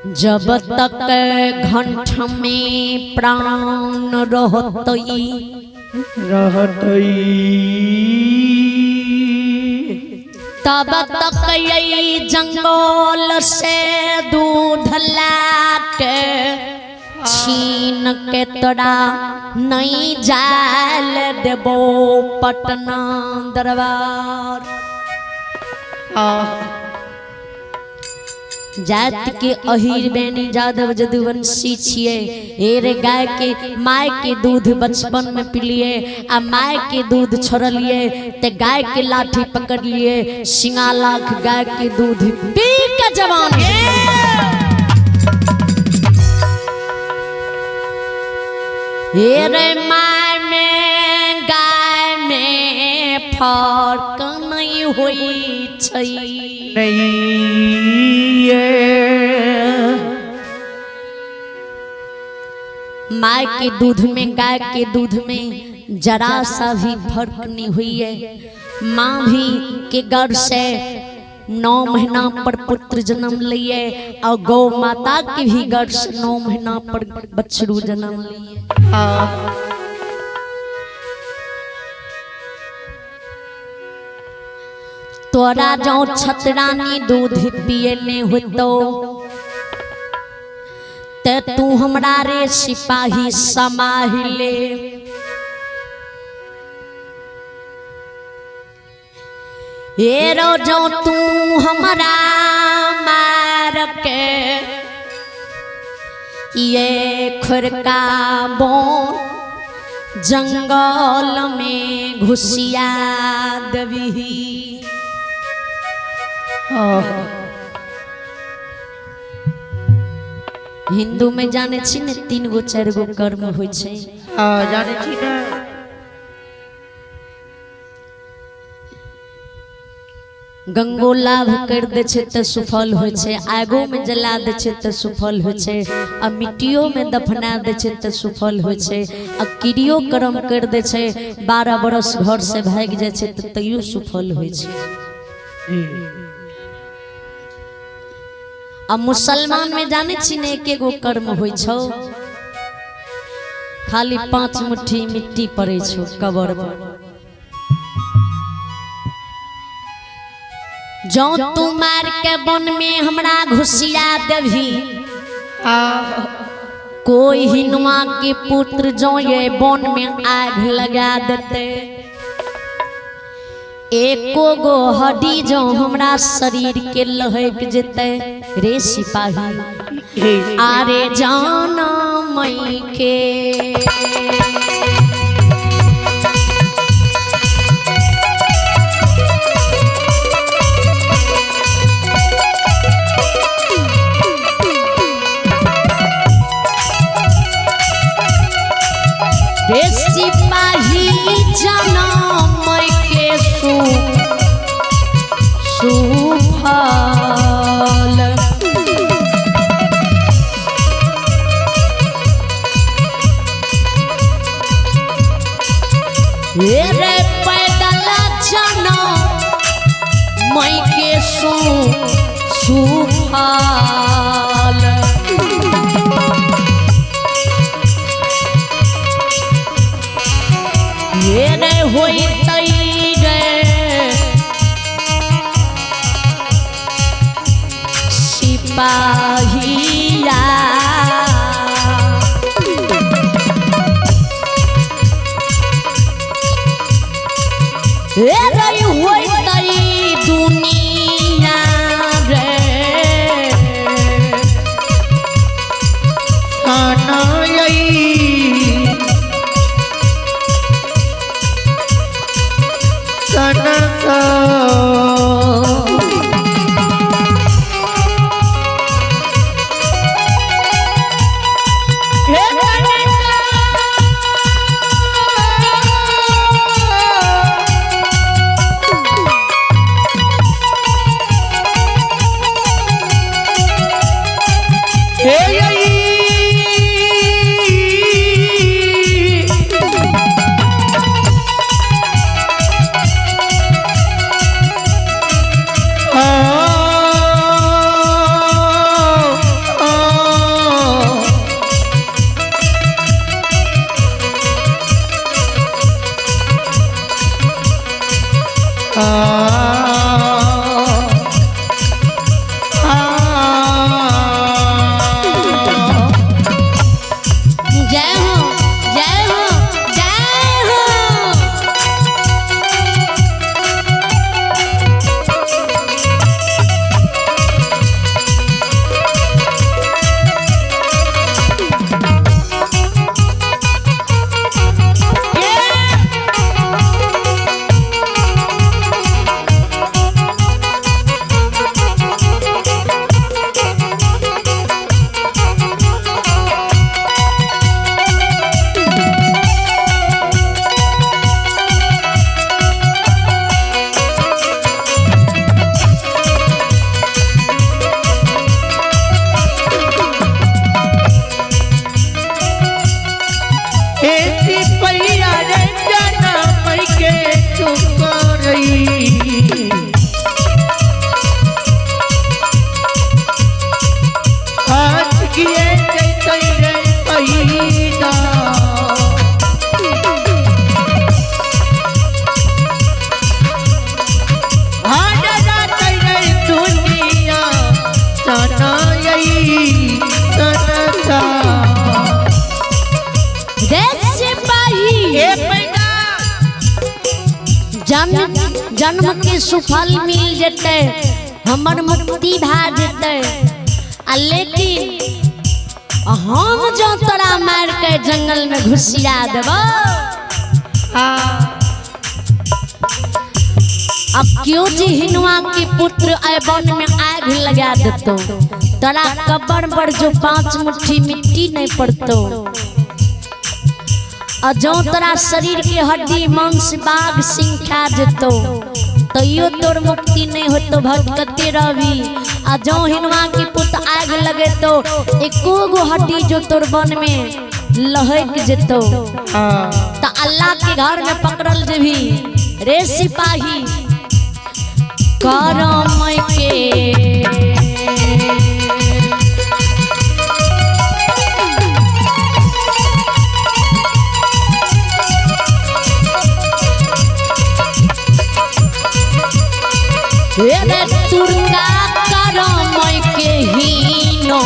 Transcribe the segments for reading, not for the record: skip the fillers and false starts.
जब तक घंठ में प्राण रहतई रहतई तब तक यही जंगल से दूध लाके छीन के तोरा नहीं जाल देबो पटना दरबार। जात के अहिर बेनी जादव जदुवंशी छिए, हे रे गाय के माय के दूध बचपन में पिलिए आ my के दूध छोड़लिए ते गाय के लाठी पकड़लिए, सिंगा लाख गाय के दूध पी के जवान। हे रे my में गाय में फर्क नहीं होई छै। नहीं ये my के दूध में गाय के दूध में जरा सा भी फर्क नहीं हुई है। माँ भी के गर्भ से 9 महीना पर पुत्र जन्म लिए और गौ माता के भी गर्भ से 9 महीना पर बछड़ू जन्म लिए। तोरा जो छतरानी दूध पिए ने होतो ते तू हमरा रे सिपाही समाहि ले। हे रो जो तू हमरा मार के ये खुरका बोन जंगल में घुसिया देबही। हिंदू में जाने छी ने 3 गो 4 गो कर्म होइ छै। जाने छी ने। गंगो लाभ कर दे छै त सुफल होइ छै, आगो में जला दे छै त सुफल होइ छै, आ मिट्टियो में दफना दे छै त सुफल होइ छै, आ क्रियो कर्म कर दे छै 12 बरस घर से भागि जाइ छै त तैयो सुफल होइ छै। आ मुसलमान में जाने छी ने एक एगो कर्म होइ छौ, खाली 5 मुट्ठी मिट्टी पड़ै छौ कबर पर। जो तू मार के वन में हमरा घुसिया देबही, कोई हिनुआ के पुत्र जो ये वन में आग लगा देते, एको गो हड्डी जो हमरा शरीर के लहक जेते रे सिपाही, आरे जाना मई के। रे सिपाही जाना मई के सुफल। रे पैदल जाना मई के सुफल। रे होई रे सिपाहिया, रे होई दुनिया रे जन्म जन्म के सुफल मिल जते, हमर मुक्ति भा जते। आ लेकिन हम जो तोरा मार के जंगल में घुसिया देबो, अब क्यों जी हिनुआ के पुत्र आए वन में आग लगा देतो, तोरा कब्र पर जो 5 मुट्ठी मिट्टी नहीं पड़तो, और जो तोरा शरीर के हड्डी मांस बाघ सिंह खा जेतो तैयो तोर मुक्ति नहीं होतो, भटकते रहबी। आ जो हिनुआ के पुत्र आग लगे तो एको गो हड्डी जो तोर वन में लहक जेतो तो अल्लाह के घर में पकड़ल जेबी रे सिपाही। करम के रे तुरका करम के हीनो,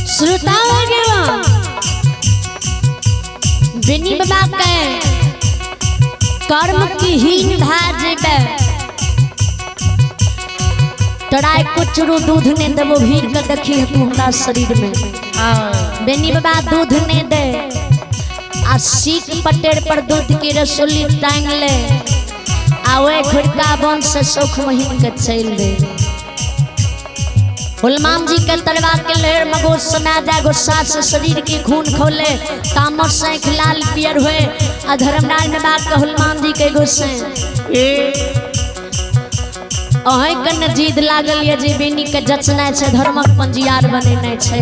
श्रोता बेनी बाबा के कर्म की हीन भा जेबे, तोरा कुचरू दूध ने देबो, भीड़ के देखी तू हमरा शरीर में। बेनी बाबा दूध ने दे आ सीख पटेर पर दूध के रसोली टांग ले, आ ओए खुरका वन से सुख महीन के चल दे। हुलमान जी के तलवार के लहर मगोर समा जाए, गुस्सा से शरीर के खून खोले, तामर से लाल पियर हुए। आ धर्मराज में बात के हुलमान जी के गुस्से अहें कने जीद लागल ये जे बेनी के जचना छै, धर्मक पंजियार बनेने छै।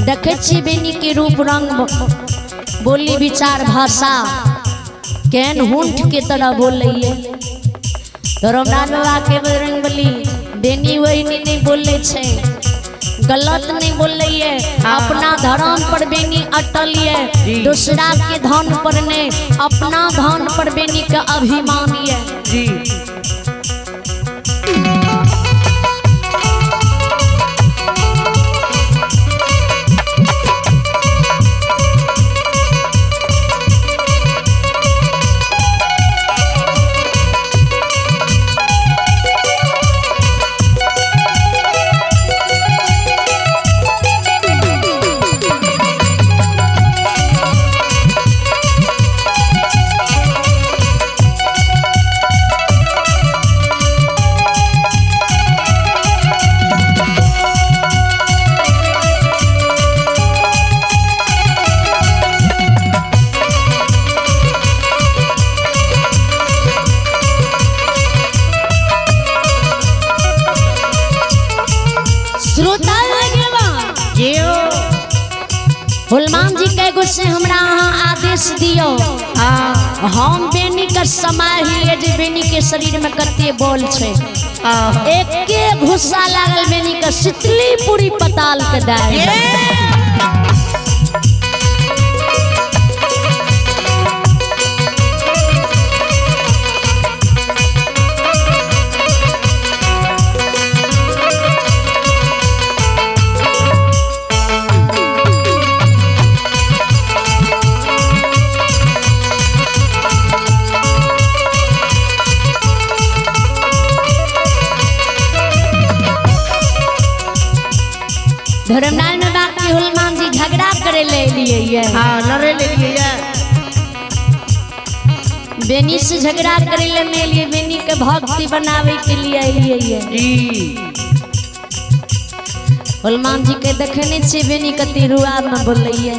देखे छी बेनी के रूप रंग बोली विचार भाषा केहन हुंठ के तरह बोलैये। धर्मराज बाबा के बजरंग बली बेनी वही नहीं बोले छै, गलत नहीं बोलैये, अपना धर्म पर बेनी अटल ये, दूसरा के धन पर नहीं, अपना धन पर बेनी का अभिमान ये। हुलमान जी के गुस्से हमरा अहाँ आदेश दियो, हम बेनी के समय ही जे बेनी के शरीर में कते बोल छै, एके घुस्सा लागल बेनी के शीतली पूरी पताल के दाय। धर्मनारायण बाबा के एलियै। हाँ, लड़े ले लिए। बेनी से झगड़ा करे ले नहीं एलियै, बेनी के भक्ति बनावे के लिए एलियै। जी। हनुमान जी के देखने छियै बेनी कते रुआब में बोलैये,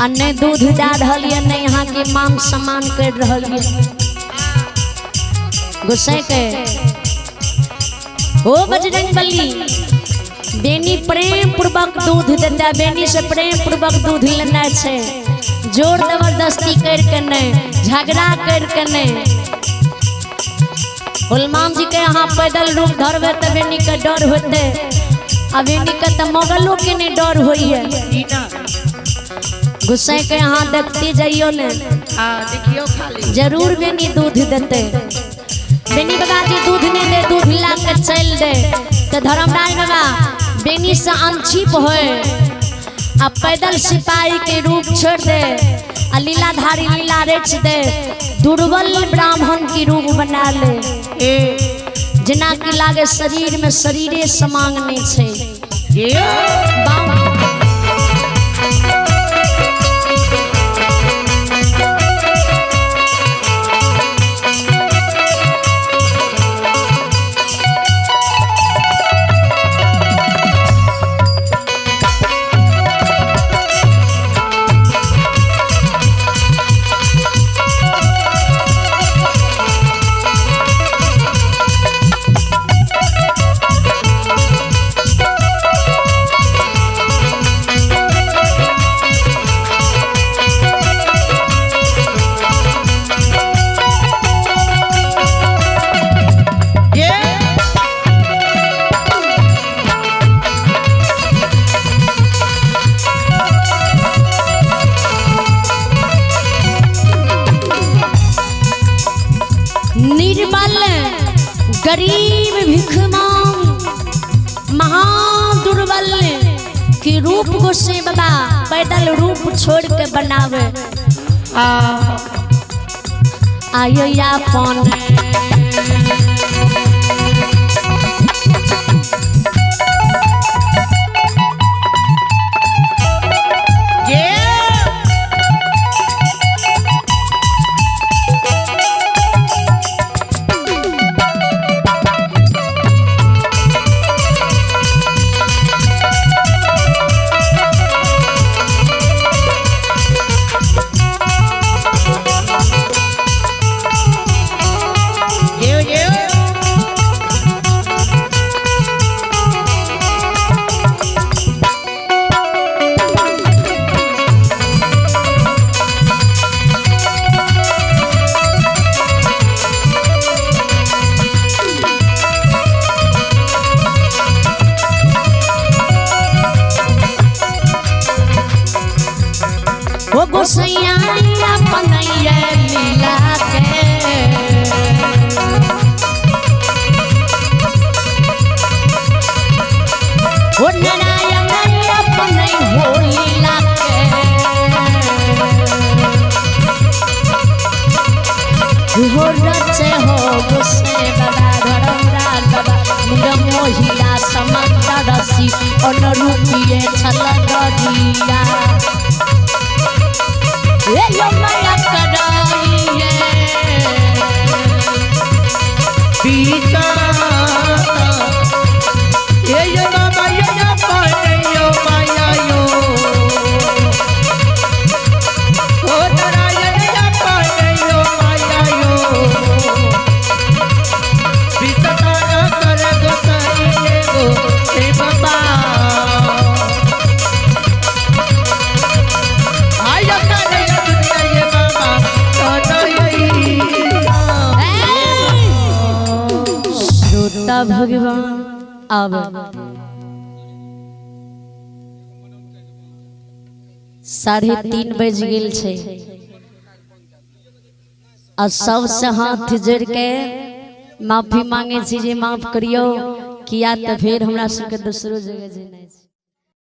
आ नहि दूध दए रहल ये, नहि यहाँ के मान सम्मान कर रहल ये। गुस्से के ओ बजरंग बली, बेनी प्रेम पूर्वक दूध देता, बेनी से प्रेम पूर्वक दूध लेना छै, जोर जबरदस्ती करके नहीं, झगड़ा करके नहीं। हनुमान जी के यहाँ पैदल रूप धरबे तऽ बेनी के डर होते, आ बेनी के तऽ मोगलो के नहीं डर होइए। जी ना। गुस्से के यहाँ देखते जाइयो ने। हाँ, देखियो खाली। जरूर बेनी दूध देते। बेनी बाबा जी दूध नहीं दे, दूध ला के चल दे तो धर्मराज बाबा बेनी से अनछिप होए आ पैदल सिपाही के रूप छोड़ दे आ लीलाधारी लीला रच दे, दुर्बल ब्राह्मण की रूप बना ले। ए। जेना कि लागे शरीर में शरीरे समांग नहीं छै। ये। बाम ये। निर्बल गरीब भिखमांग महादुर्बल की रूप गोसे बाबा पैदल रूप छोड़ के बनावे। हाँ। आयो अपन ये। ये ये। ओ गोसैया अपन ये लीला के ओ नारायण अपन हो लीला के हो रचे हो गोसे बाबा धर्मराज बाबा मुंड मोहिया समंदर रसी अनरूपिये छल दरिया ए यो माया कराइए। पीता ये यो बाबा ये यो पाने यो माया यो ओ नारायण यो पाने यो माया यो पीता तारा कर गोसाई के गो हे बाबा आयो करे दुनिया ये बाबा श्रोता भगवान अब 3:30 बज गेल छै आ सबसे हाथ जोड़ के माफी मांगे छी जे माफ करियो, किया तऽ फेर हमरा सबके दोसरो जगह जेनाइ छै।